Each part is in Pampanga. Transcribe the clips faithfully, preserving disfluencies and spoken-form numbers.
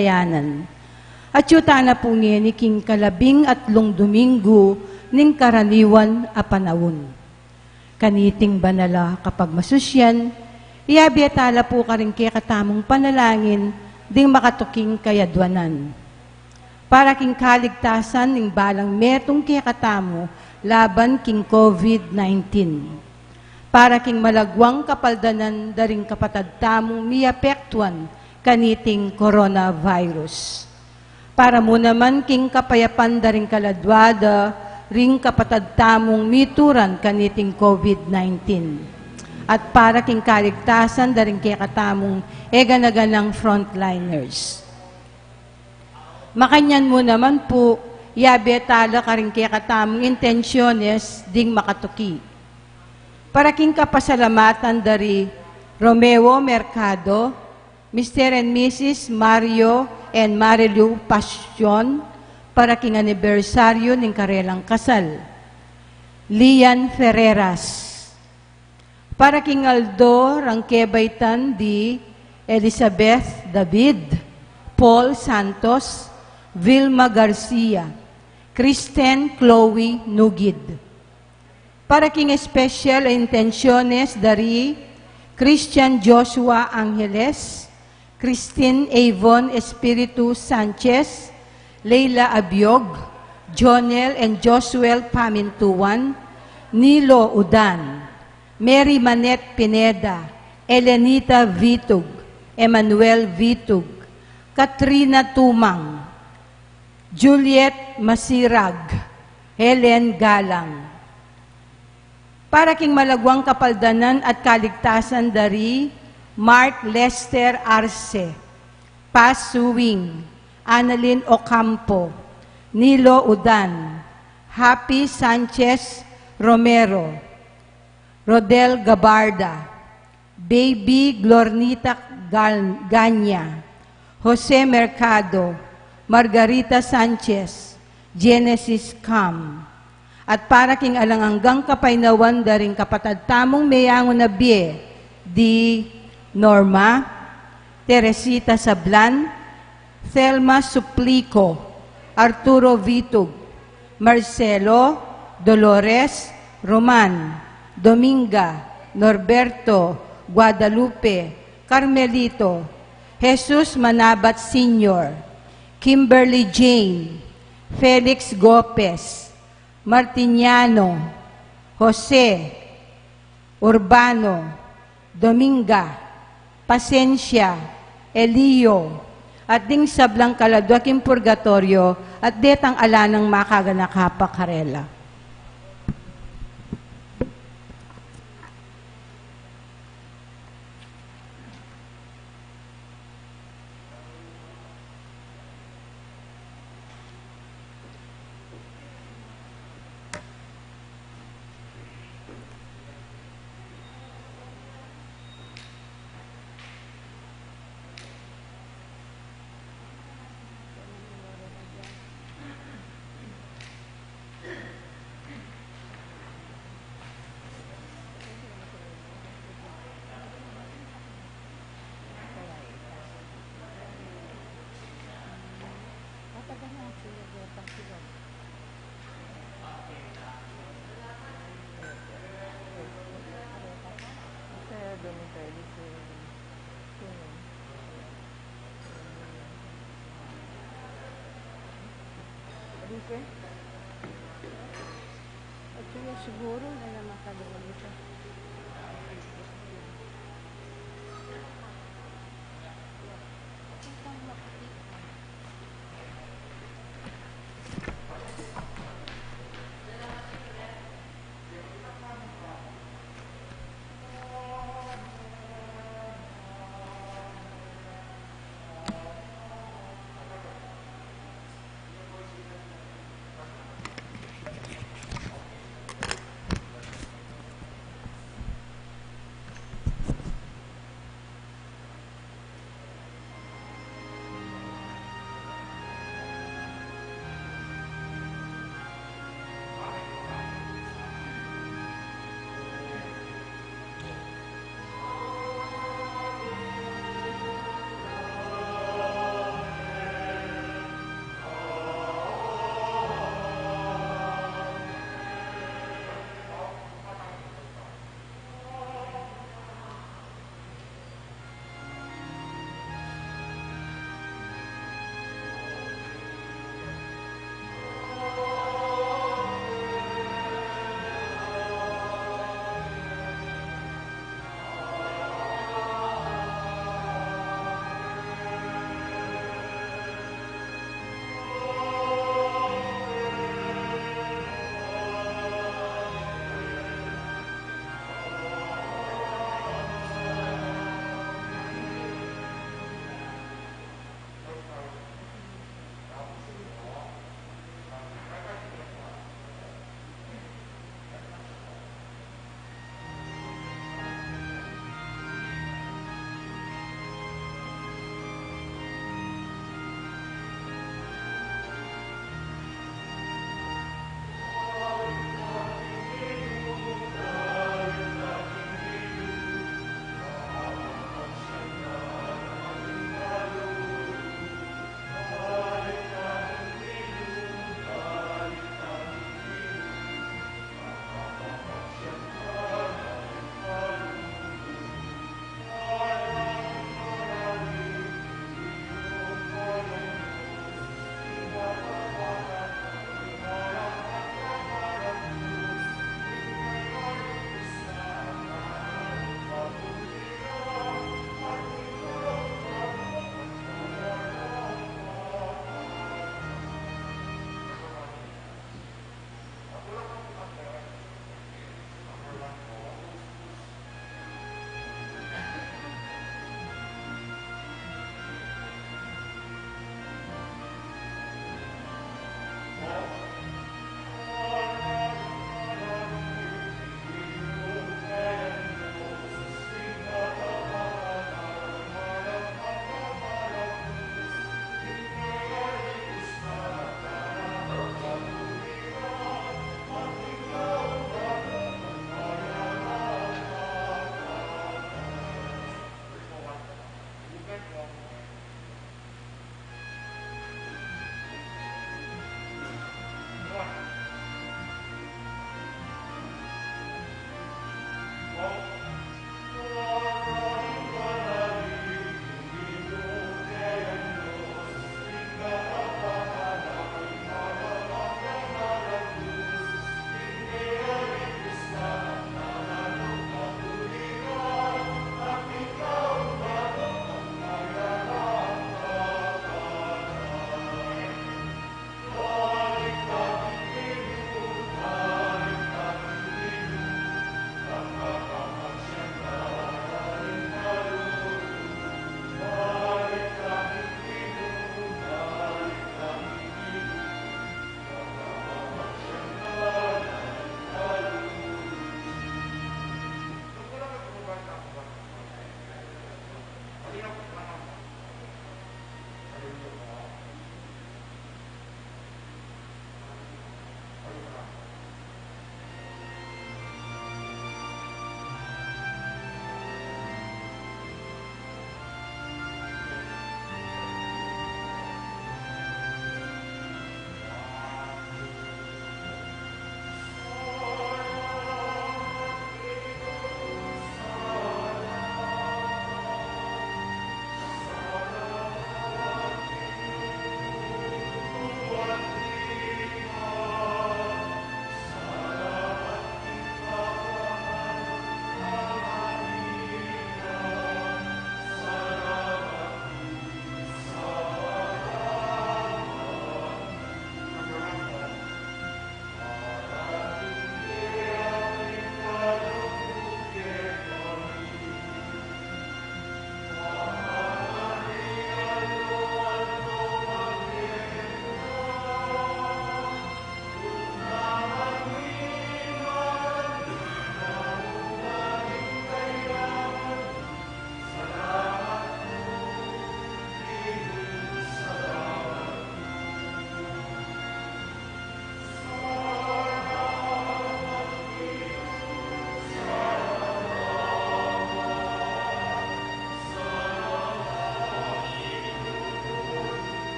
Yanan. At yu tana pu ngeni king kalabing atlung Domingo ning karaniwan a panaun. Kaniting banal a kapagmasusyan, iyabe tala pu karing kekatamung panalangin ding makatuking kayadwanan. Para king kaligtasan ning balang metung kekatamu laban king COVID nineteen. Para king malagwang kapaldanan da ring kapatad tamung miapektuan kaniting coronavirus. Para mu naman king kapayapan da ring kaladwa da ring kapatad tamung mituran kaniting COVID nineteen. At para king kaligtasan da ring kekatamung e gana-ganang frontliners. Makanyan mu naman pu, iyabe tala karing kekatamung intensyones ding makatuki. Para king kapasalamatan da ri Romeo Mercado, Mister and Missus Mario and Marilu Passion, para king anibersaryu ning karelang kasal. Lian Ferreras. Para king aldo rang kebaitan di Elizabeth David, Paul Santos, Vilma Garcia, Kristen Chloe Nugid. Para king espesyal a intensyones da ri Christian Joshua Angeles, Christine Avon Espiritu Sanchez, Leila Abiog, Jonel and Josuel Pamintuan, Nilo Udan, Mary Manette Pineda, Elenita Vitug, Emmanuel Vitug, Katrina Tumang, Juliet Masirag, Helen Galang. Para king malagwang kapaldanan at kaligtasan da ri Mark Lester Arce, Paz Suwing, Annalyn Ocampo, Nilo Udan, Happy Sanchez Romero, Rodel Gabarda, Baby Glornita Gal-, Ganya, Jose Mercado, Margarita Sanchez, Genesis Cam. At para king alang anggang kapaynawan da ring kapatad tamung meyangu na bie, di Norma, Teresita Sablan, Thelma Suplico, Arturo Vitug, Marcelo, Dolores, Roman, Dominga, Norberto, Guadalupe, Carmelito, Jesus Manabat Senior, Kimberly Jane, Felix Gopez, Martiniano, Jose, Urbano, Dominga, Pasensia, Elio, at ding sablang kaladwa king purgatoryo, at detang ala nang makaganaka pa karela. Dice, at siya siguro na yung makagawa nito.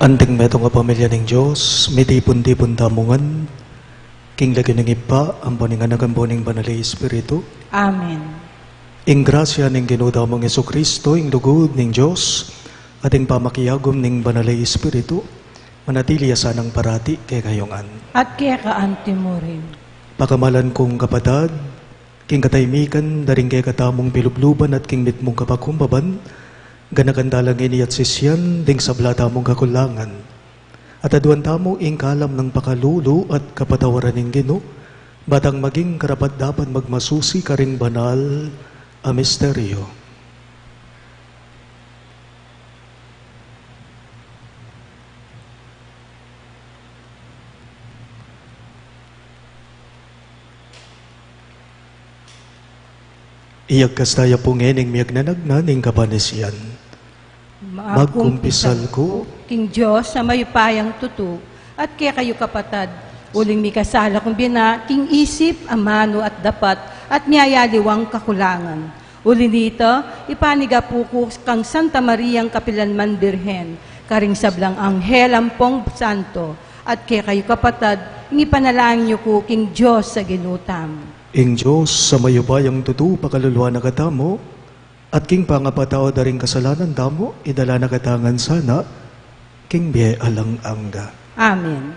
Anting metung a pamilya ning Dios, mitipun-tipun tamu ngan king lagyu ning Ibpa, ampo ning Anak, ampo ning Banal a Espiritu. Amen. Ing grasya ning Ginu tamung Jesucristo, ing lugud ning Dios, at ing pamakiagum ning Banal a Espiritu, manatili ya sanang parati kekayu ngan. At keka anti mu rin. Pakamalan kung kapatad, king katahimikan da ring kekatamung pilubluban at king mitmung kapakumbaban, ganakan da la ngeni at sisian ding sabla tamung kakulangan. At aduan tamu ing kalam nang pakalulu at kapatawaran ning Ginu, ba tang maging karapat-dapat magmasusi karing banal a misteryo. Iyagkas taya pu ngening miyagnanagnan ing kapanisian. Magkumpisal ku king Dios a mayupayang tutu, at kekayu kapatad, uling mikasala kung bina king isip, amanu at dapat, at miyayaliwang kakulangan. Uli nita, ipanigapu ku kang Santa Mariang kapilanman Birhen, karing sablang anghel ampong santo, at kekayu kapatad, ing ipanalangin yu ku king Dios a Ginu tamu. Ing Dios a mayupayang tutu pakaluluan na katamu, at king pangapatawad da ring kasalanan tamu, idala na katamu ngan sana king bie alang angga. Amen.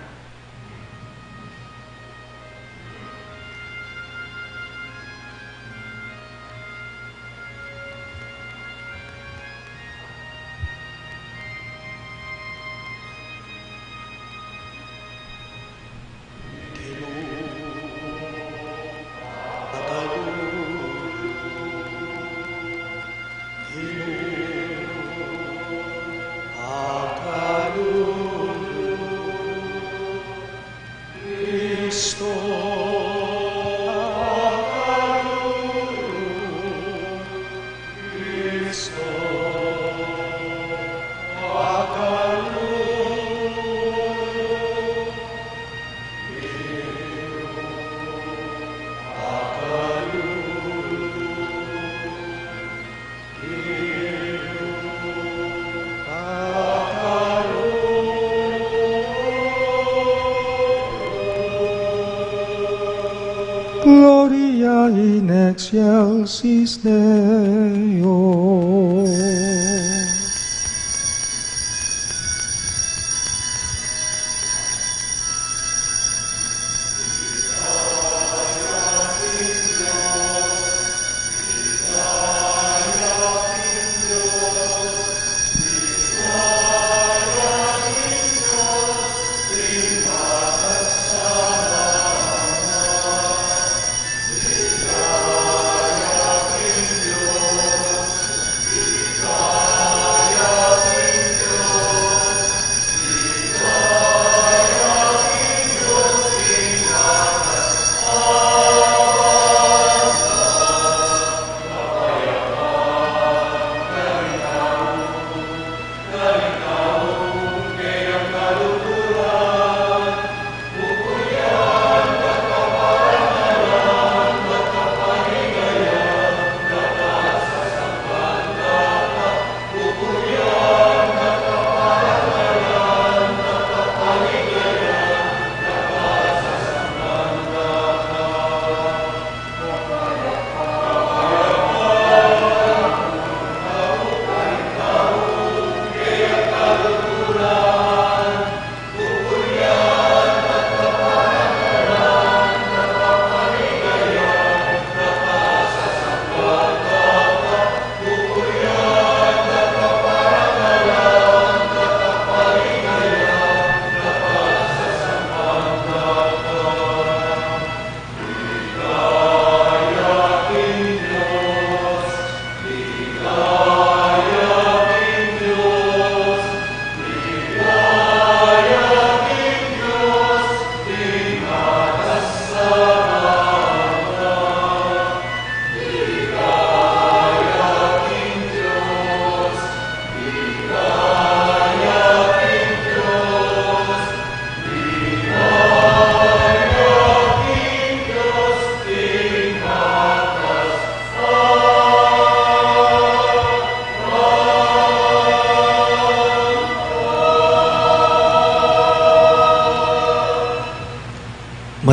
Gloria in excelsis Deo.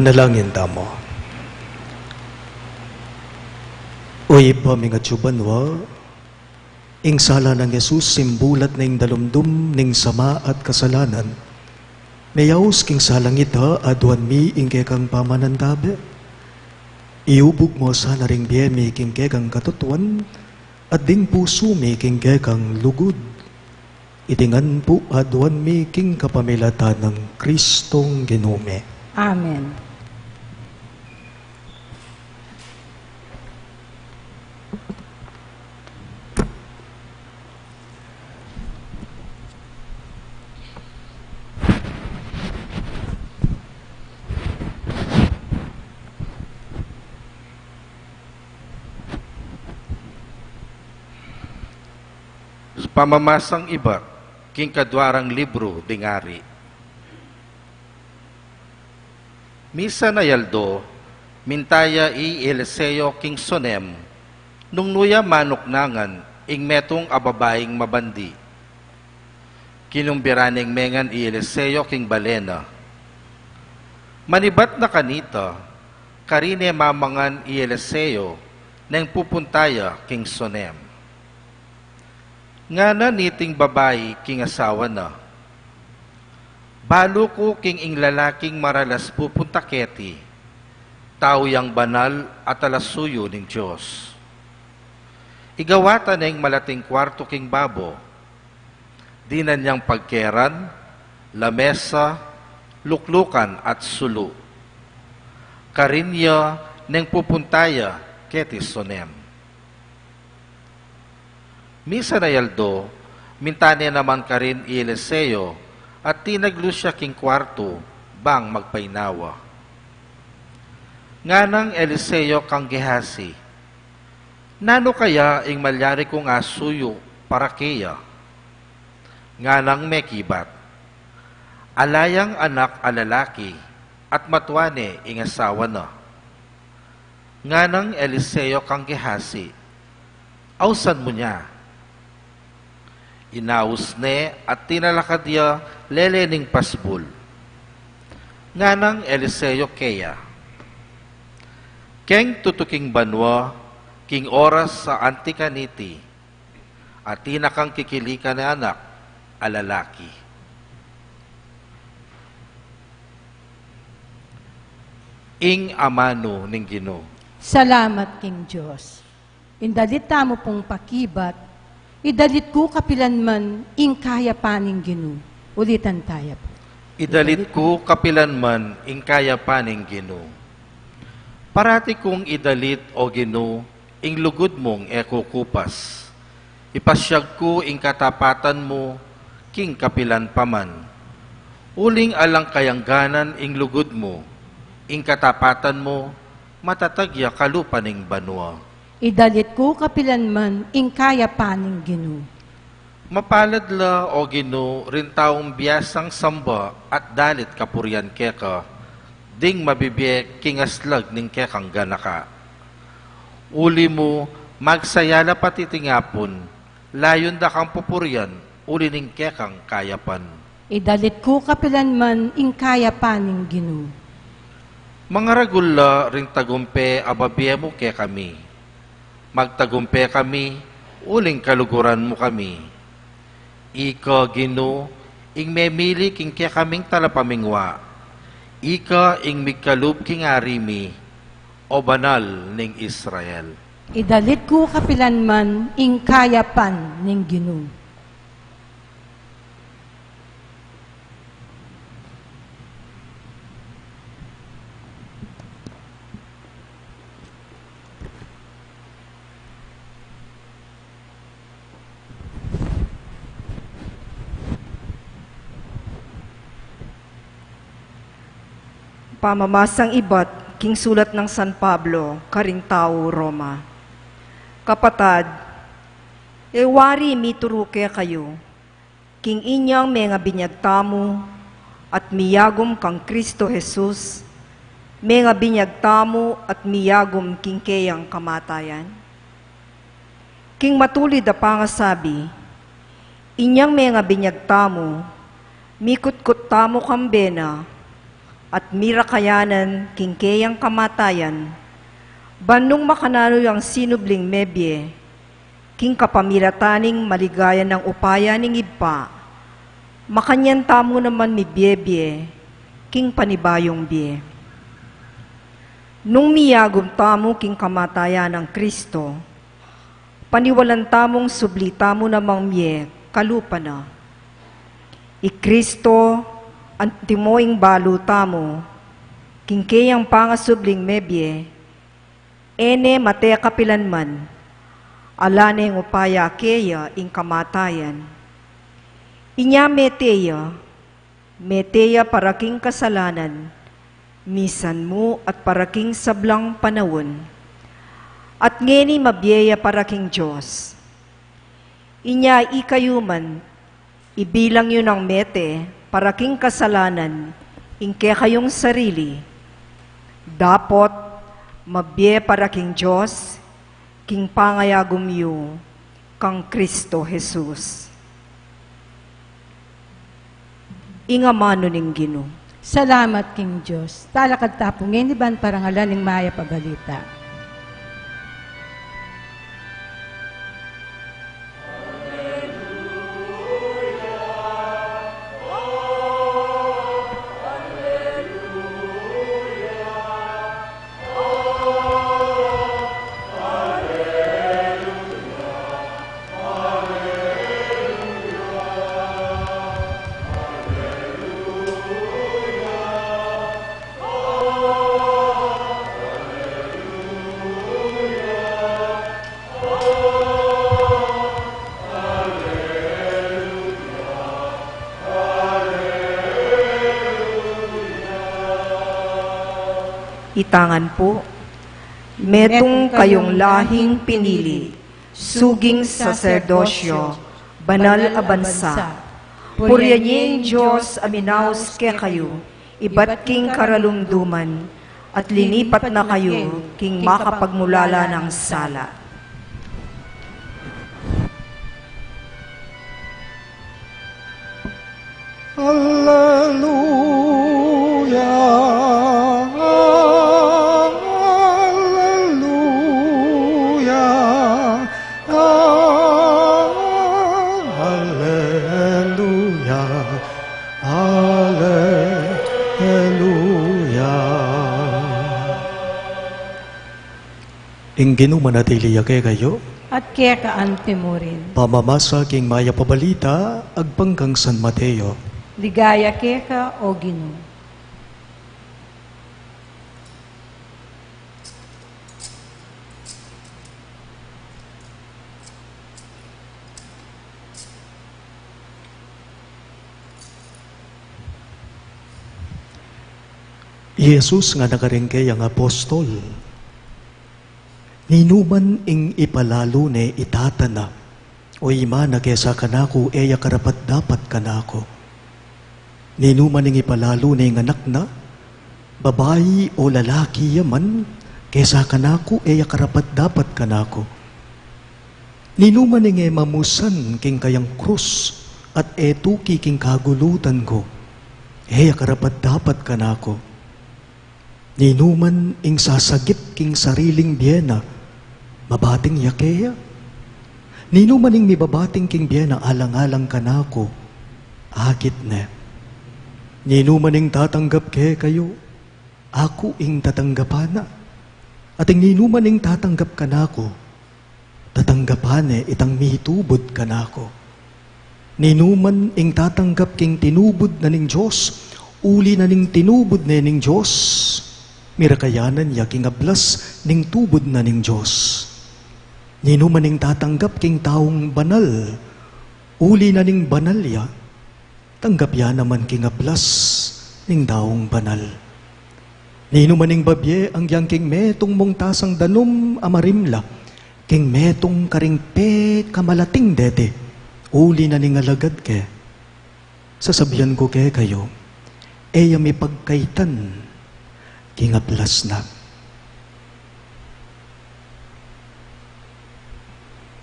Manalangin tamu. O Ibpa mi atsu banua, ing sala nang Jesus simbulat na ing dalumdum ning sama at kasalanan. Meyaus king salang ita, aduan mi ing kekang pamanandabe. Iubug mu sana ring bie mi king kekang katutuan, at ding pusu mi king kekang lugud. Iti ngan pu aduan mi king kapamilatan nang Kristong Ginu mi. Amen. Pamamasang ibat king kadua rang libru ding Ari. Misan a aldo, minta ya i Eliseo king Sunem, nung nu ya manuknangan ing metung a babaing mabandi. Kinumbira neng mengan i Eliseo king bale na. Manibat na kanita, karin e mamangan i Eliseo neng pupunta ya king Sunem. Ngana niting babai king asawa na, "Balu ku king ing lalaking maralas pupunta keti, tau yang banal at alasuyu ning Dios. Igawa ta neng malating kuartu king babo, dinan yang pagkeran, lamesa, luklukan at sulu. Karin ya neng pupunta ya keti Sunem." Misan a aldo, minta ne naman karin i Eliseo at tinaglus ya king kuartu bang magpainawa. Nganang Eliseo kang Gehazi, "Nanu kaya ing malyari kung asuyu para keya?" Nganang mekibat, "Ala yang anak a lalaki at matua ne ing asawa na." Nganang Eliseo kang Gehazi, "Ausan mu ne." Inaus ne at tinalakad ya lele ning pasbul. Nganang Eliseo keya, "Keng tutuking banua king oras a anti kaniti, atin na kang kikilikan a anak a lalaki." Ing amanu ning Ginu. Salamat king Dios. Ing dalit tamu pung pakibat, idalit ku kapilan man ing kayapan ning Ginu. Ulitan taya pu. Idalit ku kapilan man ing kayapan ning Ginu. Parati kung idalit, O Ginu, ing lugud mung e kukupas. Ipasyag ku ing katapatan mu king kapilan pa man. Uling alang kayangganan ing lugud mu, ing katapatan mu matatag ya kalupa ning banua. Idalit ku kapilan man ing kayapan ning Ginu. Mapalad la, O Ginu, ring taung biasang samba at dalit kapurian keka, ding mabibie king aslag ning kekang ganaka. Uli mu, magsaya la patiting apun, layun da kang pupurian uli ning kekang kayapan. Idalit ku kapilan man ing kayapan ning Ginu. Mangaragul la ring tagumpe a babie mu kekami. Magtagumpe kami uling kaluguran mu kami. Ika, Ginu, ing memili king kekaming talapamingwa. Ika ing migkalub king ari mi, O Banal ning Israel. Idalit ku kapilan man ing kayapan ning Ginu. Pamamasang ibat king sulat nang San Pablo karing tau Roma. Kapatad, e wari mituru kekayu, king inyang mengabinyag tamu at miyagum kang Kristo Jesus, mengabinyag tamu at miyagum king keyang kamatayan? King matulid a pangasabi, inyang mengabinyag tamu, mikutkut tamu kambe na, at mirakayanan king keyang kamatayan, ban nung makananu yang sinubling mebie, king kapamilatan ning maligaya nang upaya ning Ibpa, makanyan tamu naman mibie-bie king panibayung bie. Nung miyagum tamu king kamatayan nang Kristo, paniwalan tamung subli tamu namang mie kalupa na. I Kristo, antimo ing balu tamu, king keyang pangasubling mebie, e ne mate kapilan man, ala neng upaya keya ing kamatayan. Inya mete ya, mete ya para king kasalanan, misan mu at para king sablang panaun. At ngeni mabie ya para king Dios. Inya ikayu man, ibilang yu nang mete para king kasalanan ing kekayung sarili, dapot mabie para king Dios king pangayagum yu kang Kristo Jesus. Ing amanu ning Ginu. Salamat king Dios. Talakad ta pu ngeni ban parangalan ing mayap a balita. Ita ngan pu, metung kayung lahing pinili, suging saserdosyo, banal a bansa. Purian ye ing Dios a minaus kekayu, ibat king karalumduman, at linipat na kayu king makapagmulala nang sala. Alleluia, alleluia, alleluia, alleluia. Ing Ginu manatili ya kekayu. At keka antimurin. Pamamasa king mayap a balita agpang kang San Mateo. Ligaya keka, O Ginu. I Jesus ngana karing keyang apostol, ninuman ing ipalalu ne i tata na o i ina na kesa kanaku, e ya karapat-dapat kanaku. Ninuman ing ipalalu ne ing anak na, babai o lalaki ya man, kesa kanaku, e ya karapat-dapat kanaku. Ninuman ing e mamusan king kayang krus at e tuki king kagulutan ku, e ya karapat-dapat kanaku. Ninuman ing sasagip king sariling bie na, mabating ya keya. Ninuman ing mibabating king bie na alang-alang kanaku, agit ne. Ninuman ing tatanggap kekayu, aku ing tatanggapan na. At ing ninuman ing tatanggap kanaku, tatanggapan ne itang mitubud kanaku. Ninuman ing tatanggap king tinubud na ning Dios, uli na ning tinubud ne ning Dios, mirakayanan ya king ablas ning tubud na ning Dios. Ninuman ing tatanggap king taung banal, uli na ning banal ya, tanggap ya naman king ablas ning taung banal. Ninuman ing babie anggiyang king metung mung tasang danum a marimla, king metung karing pekamalating deti, uli na ning alagad ke, sasabian ku kekayu, e ya mipagkaitan king ablas na.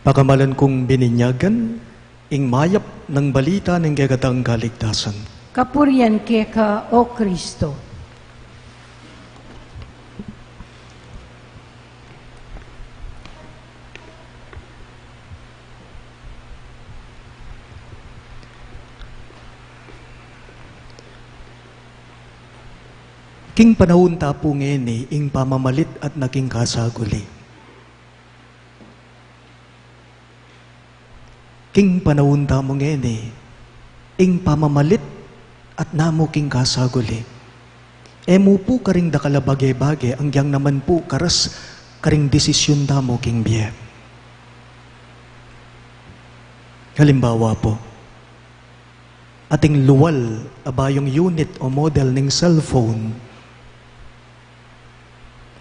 Pakamalan kung bininyagan, ing mayap nang balita ning kekatang kaligtasan. Kapurian keka, O Kristo. King panaun ta pu ngeni, ing pamamalit at na king kasaguli. King panaun ta mu ngeni, ing pamamalit at na mu king kasaguli. E mu pu karing dakal a bage-bage, anggiyang naman pu karas karing desisyun ta mu king bie. Halimbawa pu, ating lual a bayung unit o model ning cellphone,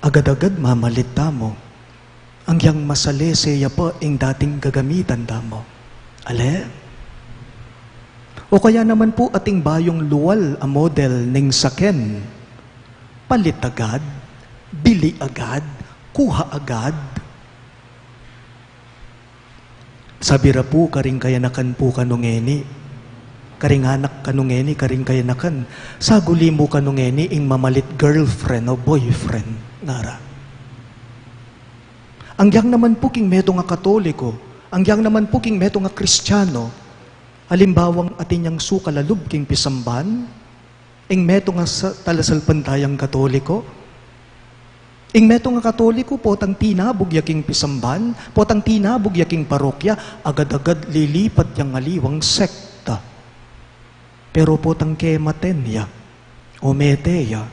agad-agad mamalit ta mu. Anggiyang masalese ya pa ing dating gagamitan ta mu. Ale? O kaya naman pu ating bayung lual a model ning saken, palit agad, bili agad, kuha agad. Sabi ra pu karing kayanakan pu kanu ngeni, karing anak kanu ngeni, karing kayanakan, saguli mu kanu ngeni ing mamalit girlfriend o boyfriend, ngara. Anggiyang naman pu king metung a Katoliko, anggiyang naman pu king metung a Kristiyano, alimbawang atin yang sukal a lub king pisamban, ing metung a sa-, talasalpantayang Katoliko. Ing metung a Katoliko, potang tinabug ya king pisamban, potang tinabug ya king parokya, agad-agad lilipat yang aliwang sekta. Pero potang kematen ya, o mete ya,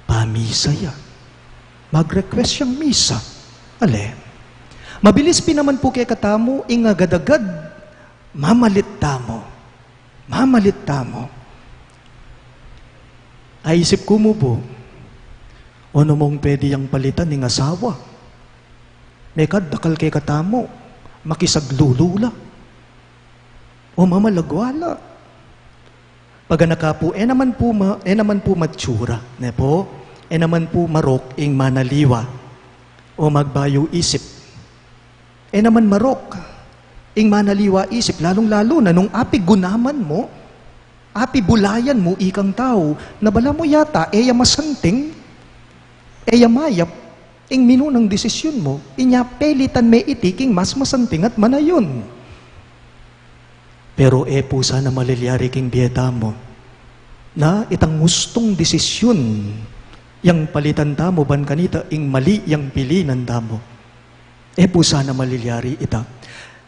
pamisa ya. Mag-request yang misa. Ale? Mabilis pin naman pu kekatamu ing agad-agad mamalit tamu. Mamalit tamu. Aisip ku mu pu, o, nu mung pwede yang palitan ing asawa? Mekad dakal kekatamu, makisaglulu la. O mamalagwa la. Pag-anak ka pu, e naman pu ma-, e naman pu matsura, ne pu? E naman pu marok ing manaliwa o magbayu isip. E naman marok ing manaliwa isip, lalung-lalu na nung api gunaman mu, api bulayan mu ikang tau, na bala mu yata, e ya masanting, e ya mayap ing minunang desisyun mu, inya pelitan me iti king mas masanting at manayun. Pero e pu sana malilyari king bie tamu na itang ustung desisyun yang palitan tamu ban kanita ing mali yang pilinan tamu. E pu sana malilyari ita.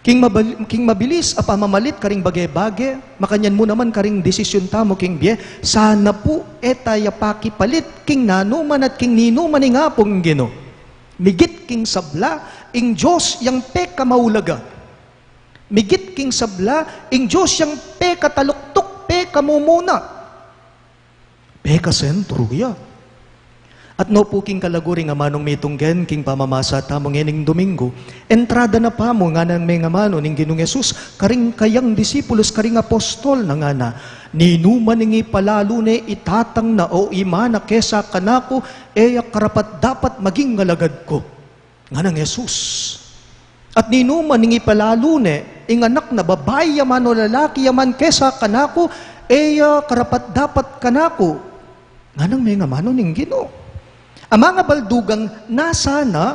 King mabal-, king mabilis a pamamalit karing bage-bage, makanyan mu naman karing desisyun tamu king bie, sana pu e ta ya pakipalit king nanuman at king ninuman ning Apung Ginu. Migit king sabla, ing Dios yang pekamaulaga. Migit king sabla, ing Dios yang pekataluktuk, pekamumuna, pekasentru ya. At no pu king kalagu ring amanung mitunggen king pamamasa tamu ngening Domingo, entrada na pamu, ngana nang amanu ning Ginung Jesus karing kayang disipulus, karing apostol, na ngana, "Ninuman ing ipalalu ne i Tatang na o i Ama na kesa kanaku, e ya karapat-dapat maging alagad ku." Nganang Jesus. At ninuman ing ipalalu ne ing anak na babai ya man o lalaki ya man kesa kanaku, e ya karapat-dapat kanaku. Nganang mengamanu ning Ginu. Amang a baldugang nasa na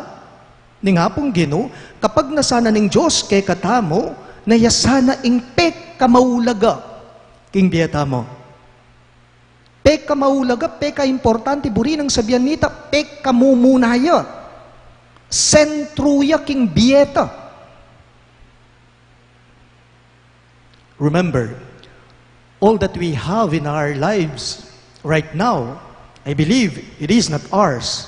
ning Apung Ginu, kapag nasa na ning Dios kekatamu, na ya sana ing pekamaulaga king bie tamu. Pekamaulaga, pekaimportante, buri nang sabian nita, pekamumuna ya. Sentru ya king bie ta. Remember, all that we have in our lives right now, I believe it is not ours.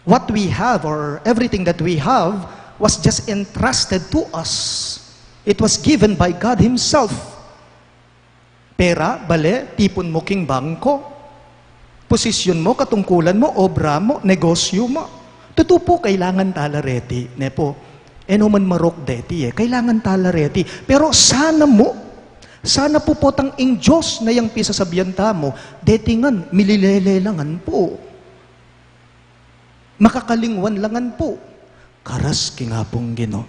What we have, or everything that we have, was just entrusted to us. It was given by God Himself. Pera, bale, tipun mu king bangko. Posisyun mu, katungkulan mu, obra mu, negosyu mu. Tutu pu, kailangan tala reti, ne pu? E no man marok deti, e, kailangan tala reti. Pero sana mu, sana pu potang ing Dios na yang pisasabian tamu, deti ngan, mililele la ngan pu. Makakalingwan la ngan pu. Karas king Apung Ginu.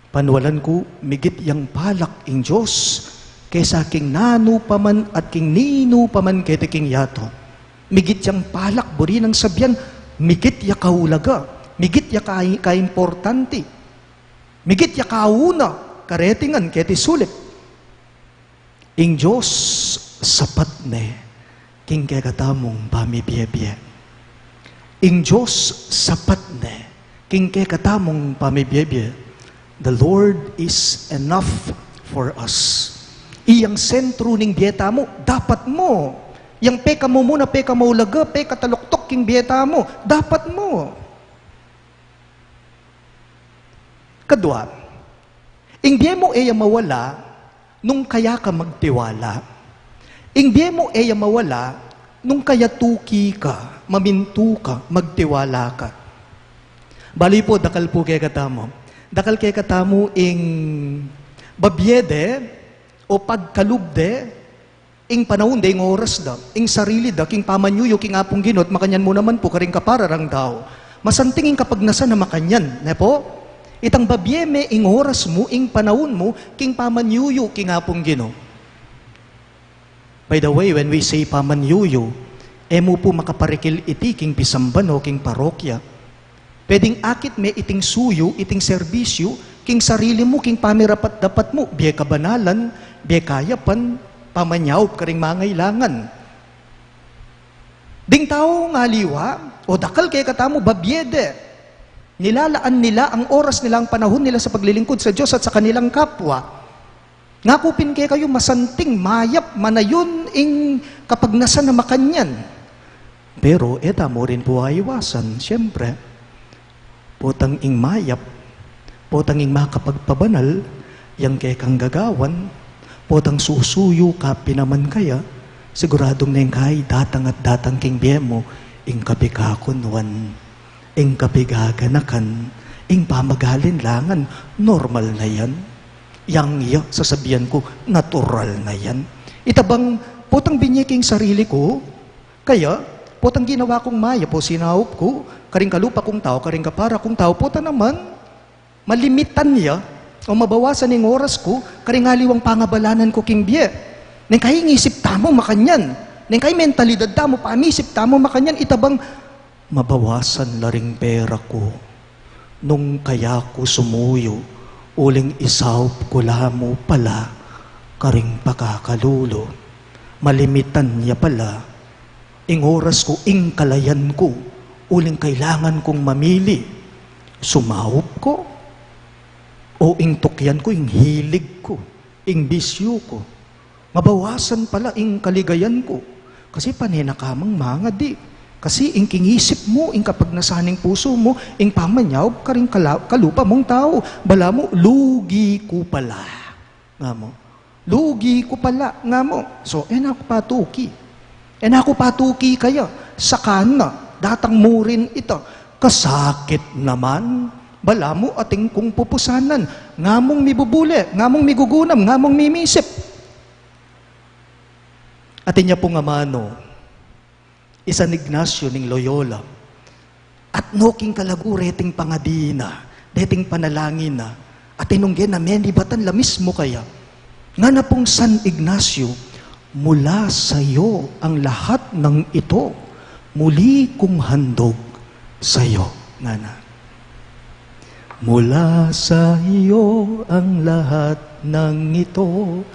Panwalan ku, migit yang palak ing Dios kesa king nanu pa man at king ninu pa man keti king yatu. Migit yang palak, buri nang sabian, migit ya kaulaga, migit ya kai-, kaimportante, migit ya kauna, kareti ngan keti sulip. Ing Dios sapat ne king kekatamung pamibiebie. Ing Dios sapat ne king kekatamung pamibiebie. The Lord is enough for us. Iyang sentru ning bie tamu, dapat mu. Yang pekamumuna, pekamaulaga, pekataluktuk king bie tamu, dapat mu. Kadua, ing bie mu e ya mawala nung kaya ka magtiwala. Ing bie mu e ya mawala nung kaya tuki ka, mamintu ka, magtiwala ka. Bali pu, dakal pu kekatamu. Dakal kekatamu ing babie de o pagkalub de, ing panaun de, ing oras da, ing sarili da, king pamanyuyu king Apung Ginu, at makanyan mu naman pu karing kapararang tau. Masanting ing kapagnasan a makanyan, ne pu? Itang babie me ing oras mu, ing panaun mu, king pamanyuyu king Apung Ginu. By the way, when we say pamanyuyu, e mu pu makaparikil iti king pisamban o king parokya. Pwedeng akit me iting suyu, iting serbisyu, king sarili mu, king pamirapat-dapat mu, bie kabanalan, bie kayapan, pamanyaup karing mangailangan. Ding tau ngaliwa, o dakal kekatamu, babie de. Nilalaan nila ang oras nila, ang panahon nila sa paglilingkud sa Dios at sa kanilang kapwa. Ngaku pin kekayu, masanting, mayap, manayun ing kapagnasan a makanyan. Pero e tamu rin pu aiwasan, siyempre, potang ing mayap, potang ing makapagpabanal, yang kekang gagawan, potang susuyu ka pin naman kaya, siguradung neng kai datang at datang king bie mu ing kapikakunwan, ing kapigaganakan, ing pamagalinlangan. Normal na yan. Yang iya, sasabian ku, natural na yan. Ita bang potang binye king sarili ku, kaya potang ginawa kung mayap o sinaup ku karing kalupa kung tau, karing kapara kung tau, pota naman malimitan ya o mabawasan ing oras ku karing aliwang pangabalanan ku king bie. Neng kai ing isip tamu makanyan, neng kai mentalidad tamu, pamisip tamu makanyan, ita bang mabawasan la ring pera ku nung kaya ku sumuyu, uling isaup ku la mu pala karing pakakalulu. Malimitan ya pala ing oras ku, ing kalayan ku, uling kailangan kung mamili, sumaup ku o ing tukyan ku ing hilig ku, ing bisyu ku. Mabawasan pala ing kaligayan ku. Kasi pane na ka mang mangadi. Kasi ing king isip mu, ing kapagnasan ning pusu mu, ing pamanyaup karing kala-, kalupa mung tau. Balamu, lugi ku pala, nga mu. Lugi ku pala, nga mu. So, e na ku patuki. E na ku patuki kaya. Saka na, datang mu rin ita. Kasakit naman. Balamu atin kung pupusanan. Nga mung mibubule, nga mung migugunam, nga mung mimisip. Atin ya pung amanu, i San Ignacio ning Loyola. At no king kalagu reting pangadi na, reting panalangin na, atin nung gena menibatan la mismu kaya. Ngana pung San Ignacio, "Mula sa'yo ang lahat ng ito, muli kong handog sa'yo," ngana. "Mula sa iyo ang lahat ng ito,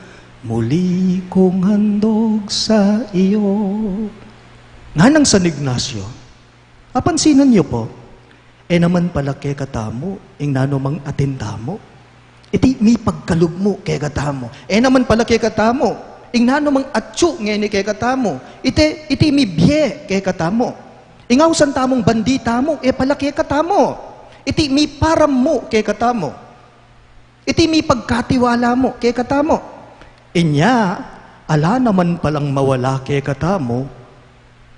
muli kong handog sa iyo." Nganang San Ignacio, apansinan yu pu, e naman pala kekatamu ing nanumang atin tamu. Iti mipagkalub mu kekatamu. E naman pala kekatamu ing nanumang atyu ngeni kekatamu. Iti, iti mibie kekatamu. Ing ausan tamung bandi tamu, e pala kekatamu. Iti miparam mu kekatamu. Iti mipagkatiwala mu kekatamu. Inya, ala naman palang mawala kekatamu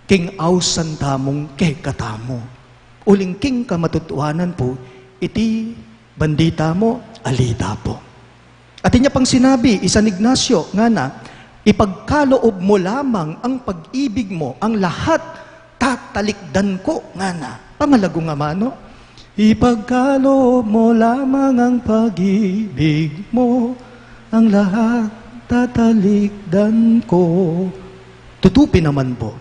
king ausan tamung kekatamu. Uling king kamatutuanan pu, iti bandi tamu, ali ta pu. Atin ya pang sinabi i San Ignacio, ngana, "Ipagkaloob mo lamang ang pag-ibig mo, ang lahat tatalikdan ko," ngana. Pamalagu nga manu, "Ipagkaloob mo lamang ang pag-ibig mo, ang lahat tatalikdan ko." Tutu pin naman pu.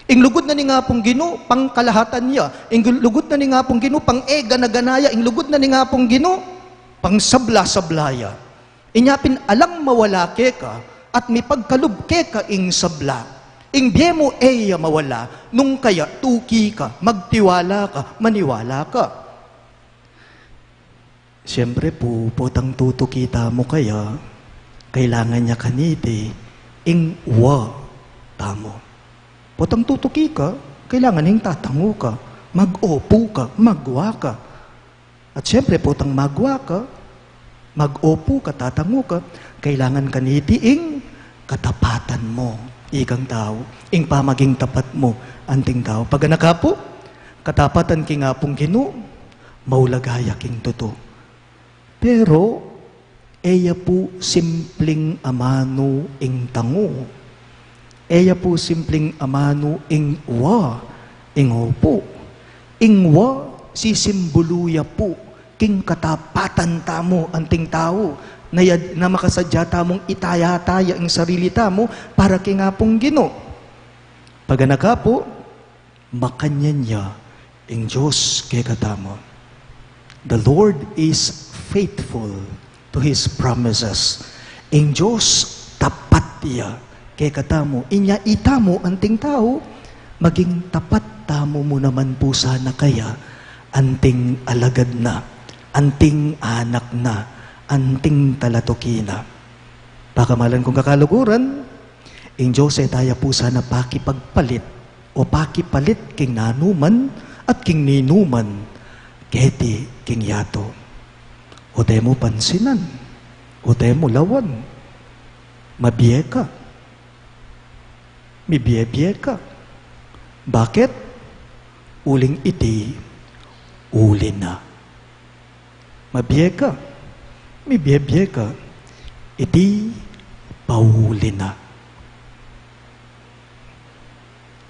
Ing lugud na ning Apung Ginu, pangkalahatan ya. Ing lugud na ning Apung Ginu, pang-e gana-gana ya. Ing lugud na ning Apung Ginu, pangsabla-sabla ya. Inya pin alang mawala keka at mipagkalub keka ing sabla. Ing bie mu e ya mawala, nung kaya tuki ka, magtiwala ka, maniwala ka. Siyempre pu, potang tutuki tamu kaya, kailangan ya kaniti ing wa tamu. Potang tutuki ka, kailangan ing tatangu ka, mag-opu ka, magwa ka. At siyempre, potang magwa ka, mag-opu ka, tatangu ka, kailangan kaniti ing katapatan mu, ikang tau, ing pamaging tapat mu anting tau. Paganaka pu, katapatan king Apung Ginu, maulaga ya king tutu. Pero, e ya pu simpling amanu ing tangu. E ya pu simpling amanu ing wa, ing opu. Ing wa, sisimbulu ya pu king katapatan tamu anting tau, na ya, na makasadya tamung itaya-taya ing sarili tamu para king Apung Ginu. Paganaka pu, makanyan ya ing Dios kekatamu. The Lord is faithful to His promises. Ing Dios tapat ya kekatamu. Inya itamu anting tau, maging tapat tamu mu naman pu sana kaya anting alagad na, anting anak na, anting talatuki na. Pakamalan kung kakaluguran, ing Dios e taya pu sana pakipagpalit o pakipalit king nanuman at king ninuman keti king yatu. O te mu pansinan, o te mu lawan, mabie ka, mibie-bie ka. Bakit? Uling iti uli na. Mabie ka, mibie-bie ka, iti pauli na.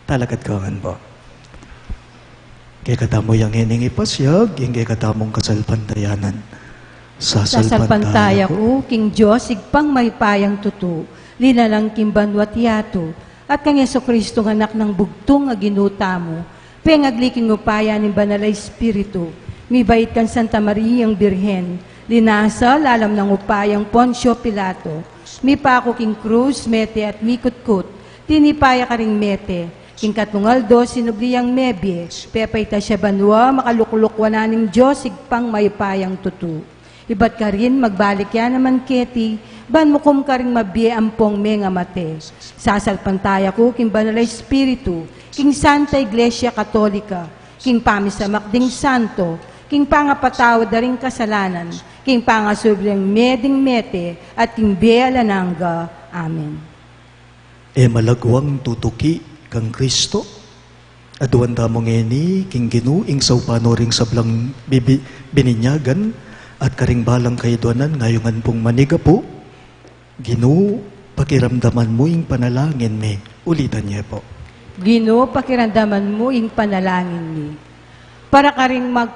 Talakad ka ngan pu. Kekatamu yang ining ipasyag, ing kekatamung kasalpantayanan. Sasalpantaya ku king Dios, Ibpang mayupayang tutu, linalang king banua't yatu, at kang Jesucristo, Anak nang bugtung a Ginu tamu, pengagli king upaya ning Banal a Espiritu, mibait kang Santa Mariang Birhen, linasa lalam nang upayang Poncio Pilato, mipaku king krus, mete at mikutkut, tinipa ya karing mete, king katlung aldo sinubli yang mebie, pepaitas ya banua, makalukluk wanan ning Dios Ibpang mayupayang tutu. Ibat karin magbalik ya naman keti, ban mukum karing mabie ampong mengamate. Sasalpantaya ku king Banal a Espiritu, king Santa Iglesia Katolika, king pamisamak ding santo, king pangapatawad da ring kasalanan, king pangasubling mie ding mete, at king bie alang angga. Amen. E malagwang tutuki kang Kristo. Aduan tamu ngeni king Ginu ing saupan no ring sablang bibi-, bininyagan, at karing balang kaiduanan ngayungan pung manigapu. Ginu, pakiramdaman mu ing panalangin mi. Ulitan ye pu. Ginu, pakiramdaman mu ing panalangin mi. Para karing mag-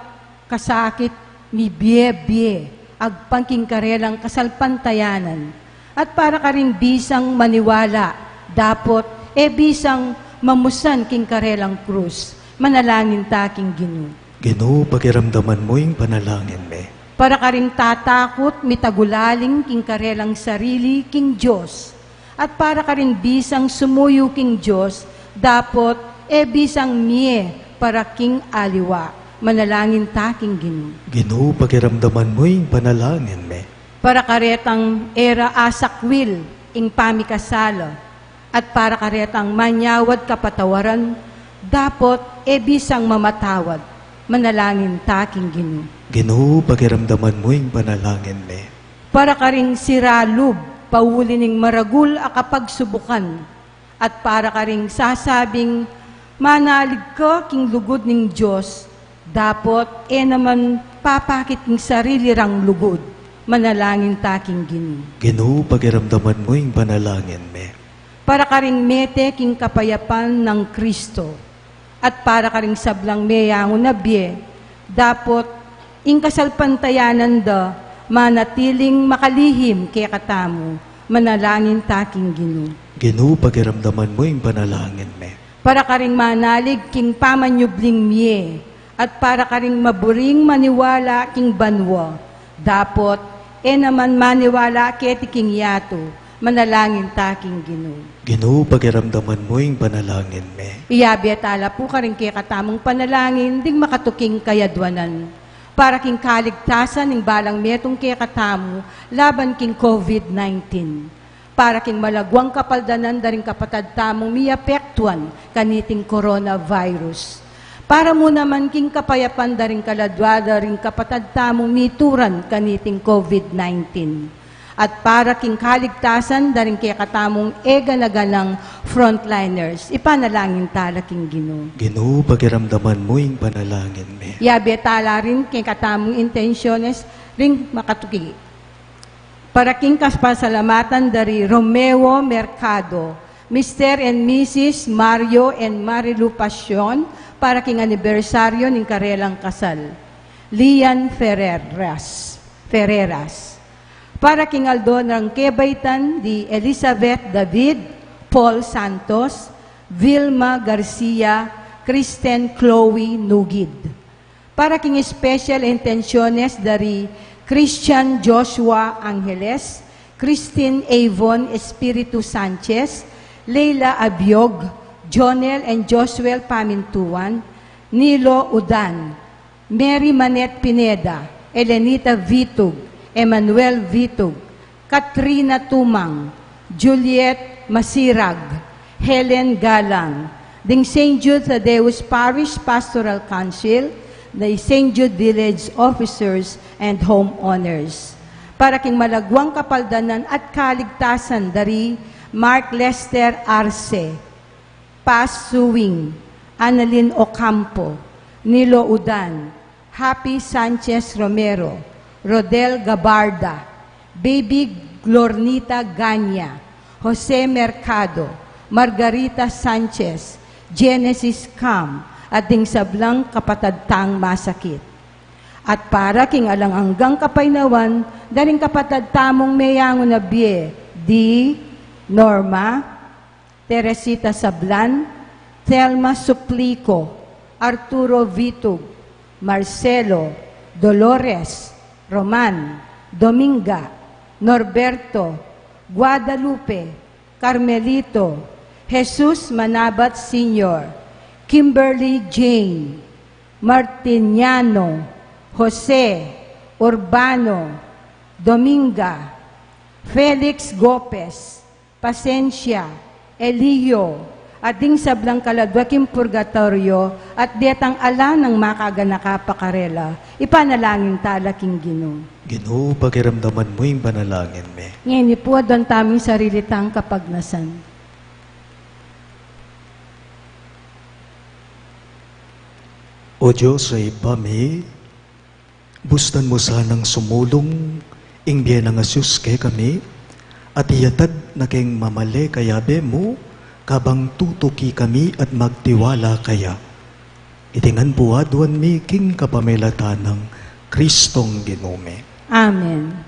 kasakit, mibie-bie, agpang king karelang kasalpantayanan, at para karing bisang maniwala, dapot e bisang mamusan king karelang krus, manalangin ta king Ginu. Ginu, pakiramdaman mu ing panalangin mi. Para karing tatakut, mitagulaling king karelang sarili king Dios, at para karing bisang sumuyu king Dios, dapot e bisang mie para king aliwa, manalangin ta king Ginu. Ginu, pakiramdaman mu ing panalangin mi. Para karetang e ra asakwil ing pamikasala, at para karetang manyawad kapatawaran, dapot e bisang mamatawad, manalangin ta king Ginu. Ginu, pakiramdaman mu ing panalangin mi. Para karing sira lub pauli ning maragul a kapagsubukan, at para karing sasabing manalig ka king lugud ning Dios, dapot e naman papakit king sarili rang lugud, manalangin ta king Ginu. Ginu, pakiramdaman mu ing panalangin mi. Para karing mete king kapayapan nang Kristo, at para karing sablang meyangu na bie, dapot ing kasalpantayanan da manatiling makalihim kekatamu, manalangin ta king Ginu. Ginu, pakiramdaman mu ing panalangin mi. Para karing manalig king pamanyubling mie, at para karing maburing maniwala king banua, dapot e naman maniwala keti king yatu, Manalangin ta king Ginu. Ginu, pakiramdaman mu ing panalangin mi. Iyabe tala pu karing kekatamung panalangin ding makatuking kayadwanan, para king kaligtasan ning balang metung kekatamu laban king COVID nineteen, para king malagwang kapaldanan da ring kapatad tamung miapektuan kaniting coronavirus, para mu naman king kapayapan da ring kaladwa da ring kapatad tamung mituran kaniting COVID nineteen, at para king kaligtasan da ring kekatamung e gana-ganang frontliners. Ipanalangin tala king Ginu. Ginu, pakiramdaman mu ing panalangin mi. Iyabe tala rin kekatamung intensyones ring makatuki. Para king kapasalamatan da ri Romeo Mercado, Mister and Missus Mario and Marilu Pasion, para king anibersaryo ning karelang kasal. Lian Ferreras, Ferreras. Para king aldo nang kebaitan di Elizabeth David, Paul Santos, Vilma Garcia, Kristen Chloe Nugid. Para king special intensyones da ri Christian Joshua Angeles, Christine Avon Espiritu Sanchez, Leila Abiog, Jonel and Joshua Pamintuan, Nilo Udan, Mary Manette Pineda, Elenita Vitug, Emmanuel Vitug, Katrina Tumang, Juliet Masirag, Helen Galang, ding Saint Jude Thaddeus Parish Pastoral Council, the Saint Jude Village Officers and Homeowners. Para king malagwang kapaldanan at kaligtasan da ri Mark Lester Arce, Paz Suing, Annalyn Ocampo, Nilo Udan, Happy Sanchez Romero, Rodel Gabarda, Baby Glornita Ganya, Jose Mercado, Margarita Sanchez, Genesis Cam, at ding sablang kapatad tang masakit. At para king alang anggang kapaynawan da ring kapatad tamung meyangu na bie, di Norma, Teresita Sablan, Thelma Suplico, Arturo Vitug, Marcelo, Dolores, Roman, Dominga, Norberto, Guadalupe, Carmelito, Jesus Manabat Senior, Kimberly Jane, Martiniano, Jose, Urbano, Dominga, Felix Gopez, Pasensia, Elio, at ding sablang kaladwa king purgatoryo, at detang ala nang makaganaka pa karela, ipanalangin tala king Ginu. Ginu, pakiramdaman mu ing panalangin mi. Ngeni pu, aduan tamung sarili tang kapagnasan. O Dios a Ibpa mi, bustan mu sanang sumulung ing bie nang asus kekami, at iyatad na keng mamale kayabe mu, kabang tutuki kami at magtiwala kaya. Iti ngan pu aduan mi king kapamilatan nang Kristong Ginu mi. Amen.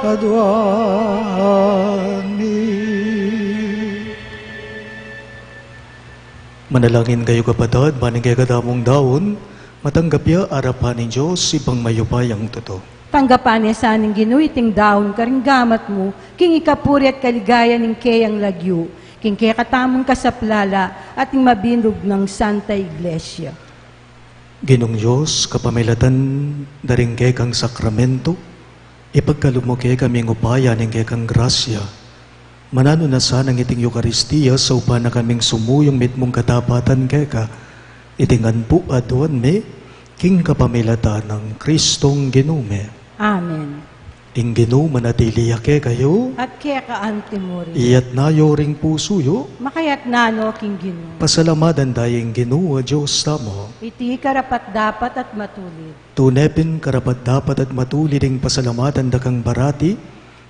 Aduan mi. Manalangin kayu, kapatad, ban ing kekadamung daun matanggap ya arapan ning Dios, Ibpang mayupayang tutu. Tanggapan na sa ning Ginu iting daun karing gamat mu, king ikapuri at kaligayan ning keyang lagyu, king kekatamung kasaplalan at ning mabilug nang Santa Iglesia. Ginung Dios, kapamilatan da ring kekang sakramento, ipagkalub mu kekami ing upaya ning kekang grasya. Mananu na sanang iting Eukaristia saupan na kaming sumuyung mitmung katapatan keka, iti ngan pu aduan mi, king kapamilatan nang Kristong Ginu mi. Amen. Ing Ginu manatili ya kekayu. At keka antimurin. Iyatna yu ring pusu yu. Makayatna no king Ginu. Pasalamatan da ing Ginu a Dios tamu. Iti karapat-dapat at matulid. Tune pin karapat-dapat at matulid ing pasalamatan da kang parati,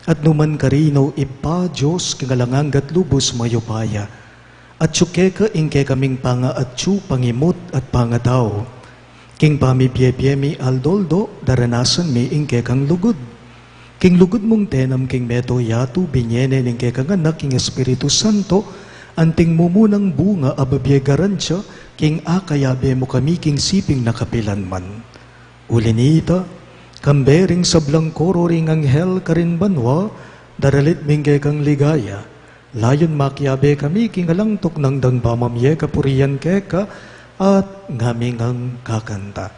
at numan karin, o Ibpa, Dios king alang angga at lubus mayupaya. Atyu keka ing kekaming pangaatyu, pangimut at pangatau. King pamibie-bie mi aldo-aldo, daranasan mi ing kekang lugud. King lugud mung tenam king meto yatu, binie ne ning kekang Anak ing Espiritu Santo, anting mumunang bunga a bibie garansya, king akayabe mu kami king siping na kapilan man. Uli nita, kambe ring sablang koro ring anghel karin banua, daralit ming kekang ligaya, layun makiabe kami king alang tuknang dang pamamie kapurian keka, at ngaming kakanta.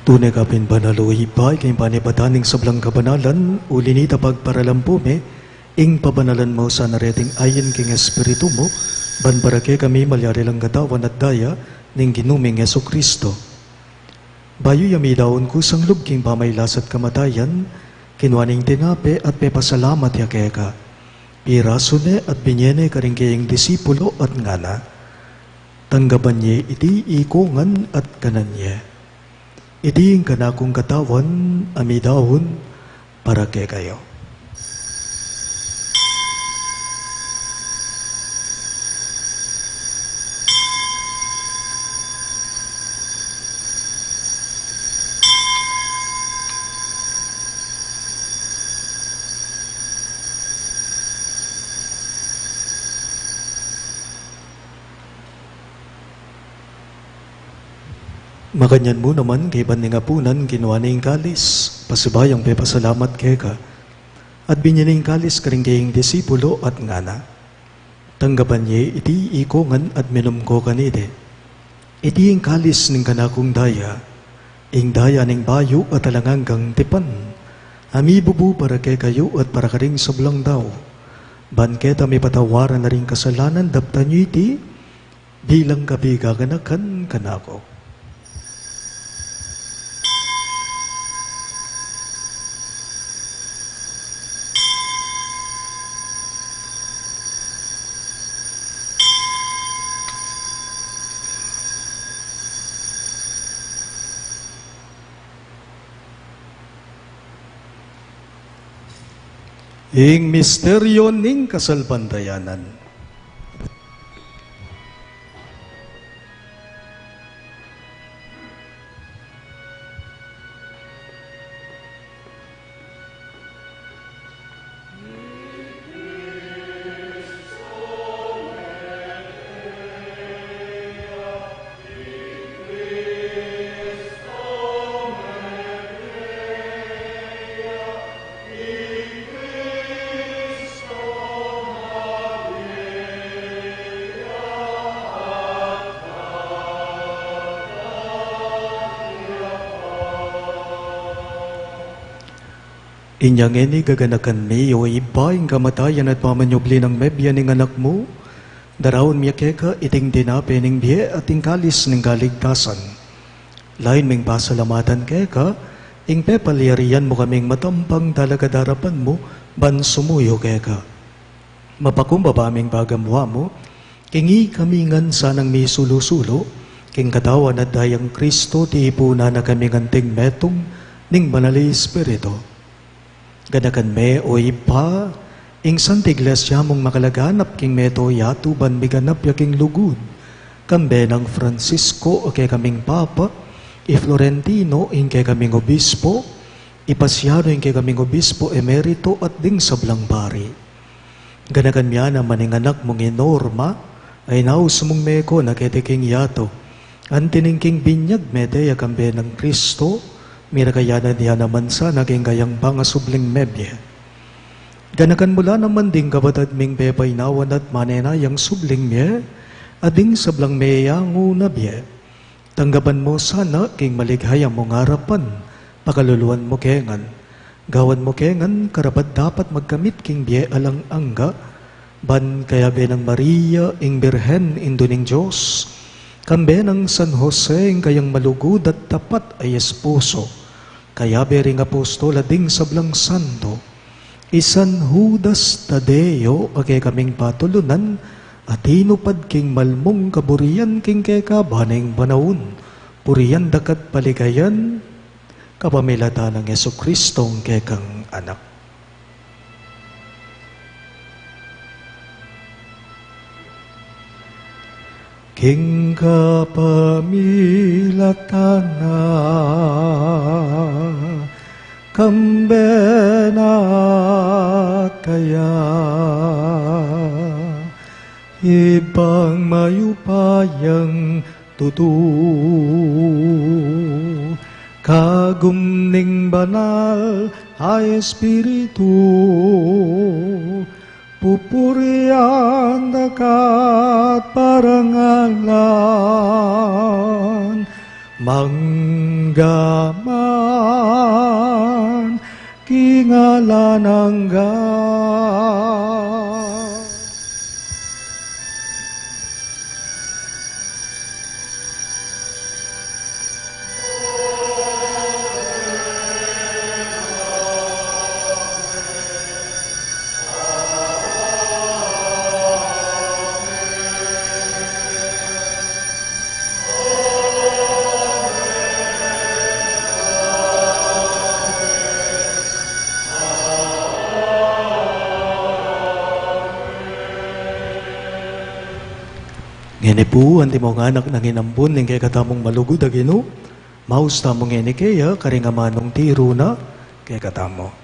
Tune ka pin banal, o Ibpa, ika ing panibatan ning sablang kabanalan, uli nita pagparalan pu mi ing pabanalan mu sana reting ain king Espiritu mu, ban para kekami malyari lang katawan at daya ning Ginu ming Jesucristo. Bayu ya midaun kusang lub king pamailas at kamatayan, kinua ne ing tinape at pepasalamat ya keka. Pirasu ne at binie ne karing keyang disipulo at ngana: Tanggapan ye iti ikongan at kanan ye. Iti ing kanakung katawan a midaun para kekayu. Makanyan mu naman, kaybat ning apunan, kinua ne ing kalis, pasibayu yang pepasalamat keka, at binie ne ing kalis karing keyang disipulo at ngana: Tanggapan ye iti ikongan at minum ko kaniti. Iti ing kalis ning kanakung daya, ing daya ning bayu at alang anggang tipan, a mibubu para kekayu at para karing sablang tau, ban keta mipatawaran na ring kasalanan. Daptan yu iti bilang kapigaganakan kanaku. Ing misteryo ning kasalpantayanan. Inya ngeni gaganakan mi, o Ibpa, ing kamatayan at pamanyubli nang mebie ning Anak mu, daraun mi keka iting tinape ning bie at ing kalis ning kaligtasan. Lain ming pasalamatan keka ing pepalyarian mu kaming matampang talakad king arapan mu ban sumuyu keka. Mapakumbaba ming pagamuan mu king ikami ngan sanang misulu-sulu king Katawan at Dayang Kristo, tipunan na kami ngan anting metung ning Banal a Espiritu. Ganakan me, o Ibpa, ing Santa Iglesia mung makalaganap king mabilug a yatu ban miganap ya king lugud, kambe nang Francisco a kekaming Papa, i Florentino ing kekaming Obispo, i Pasiano ing kekaming Obispo Emerito at ding sablang pari. Ganakan me naman ing Anak mung i Norma, a inaus mung meko na keti king yatu. Anti ning king binyag mete ya kambe nang Kristo, mirakayanan ya naman sana king kayang pangasubling mebie. Ganakan mu la naman ding kapatad ming pepainawan at manenayang subling mie, at ding sablang meyangu na bie. Tanggapan mu sana king maligaya mung arapan, pakaluluan mu ke ngan. Gawan mu ke ngan karapat-dapat magkamit king bie alang angga, ban kayabe nang Maria, ing Birhen, Indu ning Dios, kambe nang San Jose, ing kayang malugud at tapat a esposo, kayabe ring apostol at ding sablang santo, i San Judas Tadeo a kekaming patulunan, a tinupad king malmung kaburian king kekaban ning panaun, purian da ka at paligayan, kapamilatan nang Jesucristo a kekang Anak. King kapamilatan na, kambe na at kaya, Ibpang mayupayang tutu, kagum ning Banal a Espiritu, pupurian da ka at parangalan, mangga man king alang angga. Ngeni pu, antimong anak nang inambun ning kekatamung malugud a Ginu, maus tamu ngeni keya karing amanung tiru na kekatamu.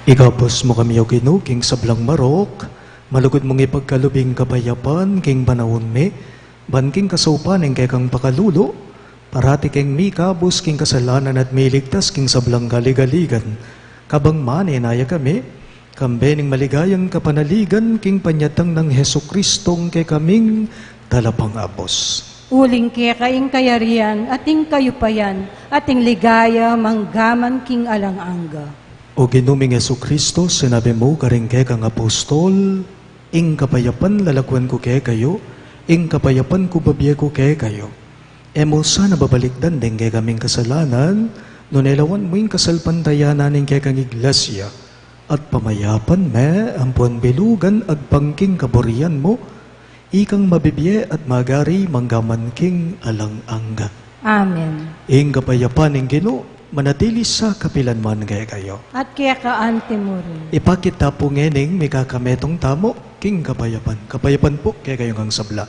Ikabus mu kami, O Ginu, king sablang marok, malugud mung ipagkalub ing kapayapan king panaun mi, ban king kasaupan ning kekang pakalulu, parati keng mikabus king kasalanan at miligtas king sablang kaligaligan. Kabang manenaya kami, kambe ning maligayang kapanaligan king panyatang nang Jesucristong kekaming Talapangabus. Uling keka ing kayarian, at ing kayupayan, at ing ligaya, manggaman king alang angga. O Ginu ming Jesucristo, sinabi mu karing kekang apostol, ing kapayapan lalakwan ku kekayu, ing kapayapan ku bibie ku kekayu. E mu sana babalikdan deng kekaming kasalanan, nune lawan mu ing kasalpantayanan ning kekang iglesia, at pamayapan me ampon bilugan agpang king kaburian mu, ikang mabibie at magari manggaman king alang angga. Amen. Ing kapayapan ning Ginu manatili sa kapilan man kekayu. At keka anti mu rin. Ipakit ta pu ngening mikakametung tamu king kapayapan. Kapayapan pu kekayu ngang sabla.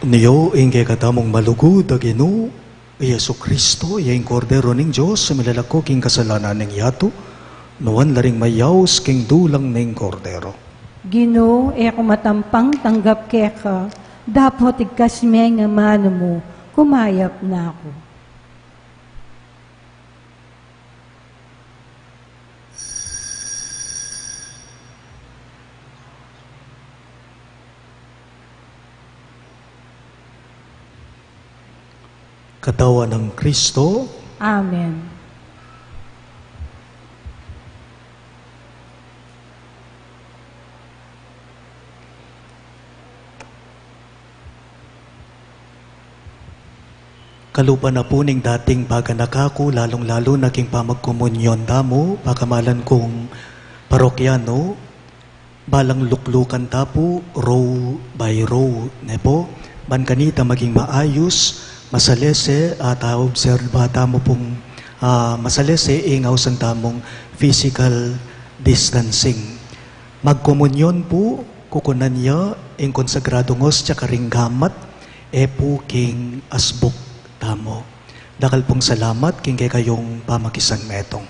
Nio ing kekatamung malugud a Ginu, i Jesucristo, iya ing Kordero ning Dios, a milalako king kasalanan ning yatu, nuan la ring mayaus king dulang ning Kordero. Ginu, e ku matampang tanggap keka, dapot igkas me ing amanu mu, kumayap na ku. Katawan nang Kristo. Amen. Kalupa na pu ning dating paganaka ku, lalung-lalu na king pamagkomunyon tamu, pakamalan kung parokyano, balang luklukan ta pu, row by row, ne pu? Ban kanita maging maayus, masalese, at aobserba tamu pung, ah, masalese ing ausan tamung physical distancing. Magkomunyon pu, kukunan ya ing konsagradung ostia karing gamat, e pu king asbuk tamu. Dakal pung salamat king kekayung pamakisan metung.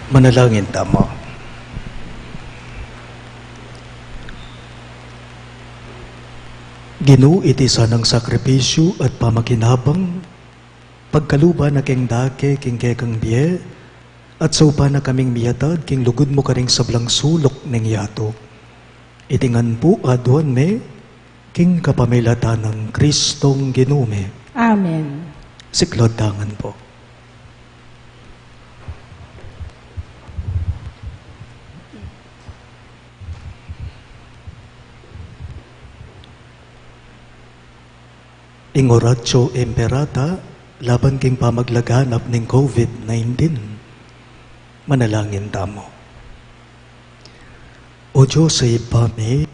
Manalangin tamu. Ginu, iti sanang sakripisyu at pamakinabang, pagkaluban na keng dake king kekang bie, at saupan na kaming miatad king lugud mu karing sablang suluk ning yatu. Iti ngan pu aduan mi king kapamilatan nang Kristong Ginu mi. Amen. Siklaud tamu ngan pu. Ing Oratio Imperata laban king pamaglaganap ning COVID nineteen. Manalangin tamu. O Dios a Ibpa mi,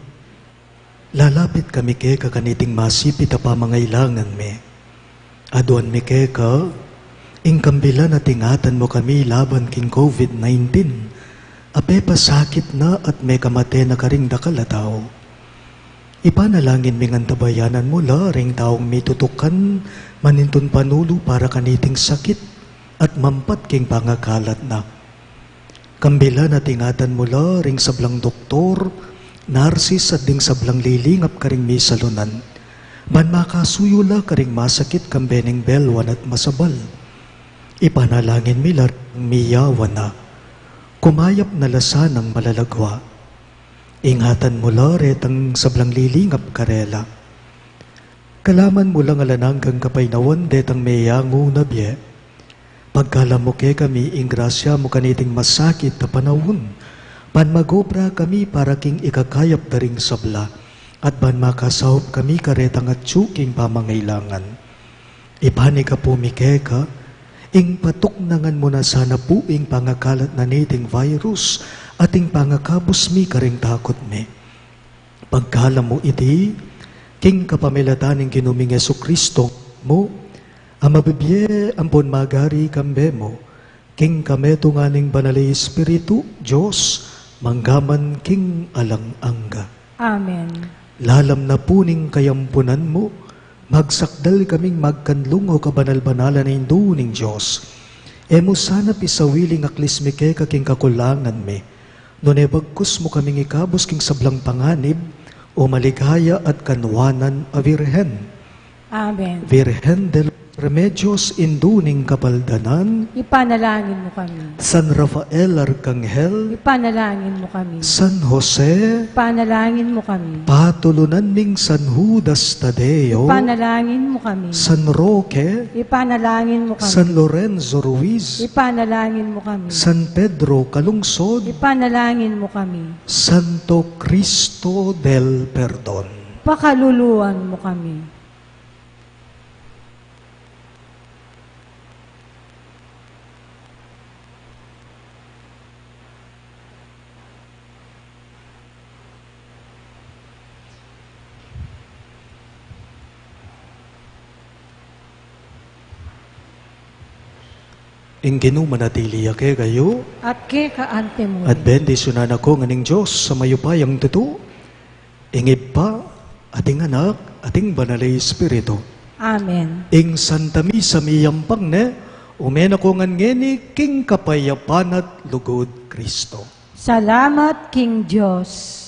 lalapit kami keka kaniting masipit a pamangailangan mi. Aduan mi keka, ing kambilan a ingatan mu kami laban king COVID nineteen, a pepasakit na at mekamate na karing dakal a tau. Ipanalangin ming antabayanan mu la ring taung mitutukan manintun panulu para kaniting sakit at mampat king pangakalat na. Kambilan at ingatan mu la ring sablang doktor, narsis at ding sablang lilingap karing misalunan, ban makasuyu la karing masakit kambe ning belwan at masabal. Ipanalangin mi la ring miyawan na, kumayap na la sanang malalagwa. Ingatan mu la retang sablang lilingap karela. Kalaman mu lang alang anggang kapaynawan detang meyangu na bie. Pagkalam mu kekami ing grasya mu kaniting masakit a panaun, ban magobra kami para king ikakayap da ring sabla, at ban makasaup kami karetang atyu king pamangailangan. Ipanyawad mi keka, ing patuknangan mu na sana pu ing pangakalat na niting virus, at ing pangakabus mi karing takut mi. Pagkalam mu iti, king kapamilatan ning Ginu ming Jesucristo mu, a mabibie ampon magari kambe mu, king kametungan ning Banal a Espiritu, Dios, mangga man king alang angga. Amen. Lalam na pu ning kayampunan mu, magsakdal kaming magkanlung, o kabanal-banalan a Indu ning Dios. E mu sana pisawili ing aklis mi keka king kakulangan mi, nune bagkus mu kaming ikabus king sablang panganib, o maligaya at kanwanan a Virgen. Amen. Virgen de los Remedios, Indu ning Kapaldanan. Ipanalangin mu kami. San Rafael Arkanghel. Ipanalangin mu kami. San Jose. Ipanalangin mu kami. Patulunan ming San Judas Tadeo. Ipanalangin mu kami. San Roque. Ipanalangin mu kami. San Lorenzo Ruiz. Ipanalangin mu kami. San Pedro Calungsod. Ipanalangin mu kami. Santo Cristo del Perdon. Pakaluluan mu kami. Ing Ginu manatili ya kekayu. At keka antimu. At bendisyunan na kayu ngan ning Dios a mayupayang tutu, ing Ibpa, at ing Anak, at ing Banal a Espiritu. Amen. Ing Santa Misa miyampang ne, ume na kayu ngan ngeni king kapayapan at lugud Kristo. Salamat king Dios.